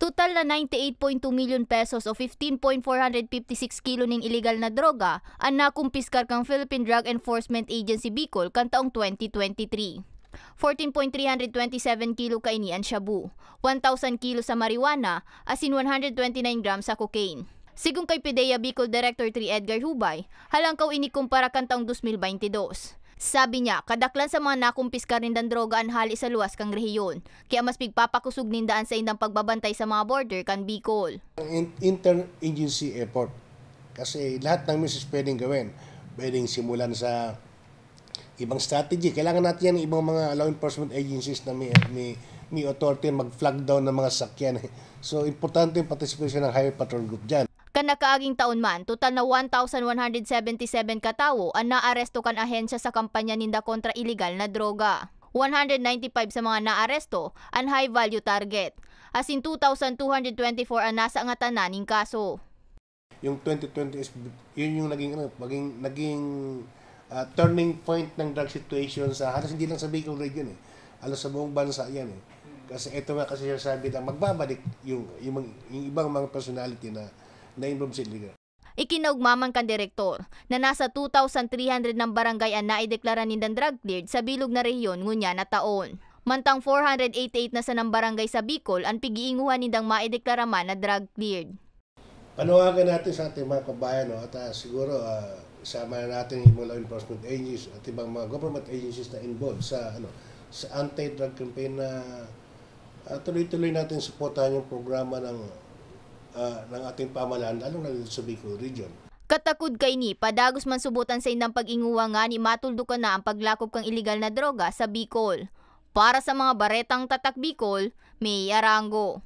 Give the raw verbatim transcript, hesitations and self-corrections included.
Total na ninety-eight point two million pesos o fifteen point four hundred fifty-six kilo nin iligal na droga an nakumpiskar kan Philippine Drug Enforcement Agency Bicol kan taong twenty twenty-three. Fourteen point three hundred twenty-seven kilo kaini an shabu, one thousand kilo sa marijuana, asin one hundred twenty-nine grams sa cocaine. Sigon kay PDEA Bicol Director three Edgar Hubay, halangkaw ini kumpara kan taong dos mil baynte dos. Sabi niya, kadaklan sa mga nakumpiskar nindang droga an hali sa luwas kan rehiyon, kaya mas pigpapakosog ninda an saindang pagbabantay sa mga border kan Bicol. In- interagency effort. Kasi lahat ng misis pwedeng gawin. Pwedeng simulan sa ibang strategy. Kailangan natin yan, ibang mga law enforcement agencies na may, may, may authority mag-flag down ng mga sakyan. So, importante yung participation ng Highway Patrol Group dyan. Kan nakaaging taon man, total na one thousand one hundred seventy-seven katawo an naaresto kan ahensya sa kampanya ninda kontra iligal na droga. One hundred ninety-five sa mga naaresto an high-value target, asin two thousand two hundred twenty-four an nasangatan na nin kaso. Yung twenty twenty is, yun yung naging, ano, maging, naging ah, turning point ng drug situation sa halos hindi lang sa Bicol region eh. Halos sa buong bansa yan eh. Kasi ito nga kasi sinasabi na magbabalik yung, yung, mga- yung ibang mga personality na na-involve sa illegal. Ikinaugma man kan direktor na nasa two thousand three hundred na barangay an naideklara nindang drug cleared sa bilog na rehiyon ngunyan na taon. Mantang four hundred eighty-eight na sanang barangay sa Bicol an pig-iinguhan nindang maideklara man na drug cleared. Panawagan natin sa ating mga kabayan, no, at ah, siguro ah, isama na natin yung mga law enforcement agencies at ibang mga government agencies na involved sa ano sa anti-drug campaign na ah, tuloy-tuloy natin suportahan yung programa ng ah, ng ating pamahalaan, lalo na dito sa Bicol region. Katakod kaini, padagos man subot an saindang pag-inguha ngani matuldukan na an paglakob kan iligal na droga sa Bicol. Para sa mga baretang Tatak Bicol, May Arango.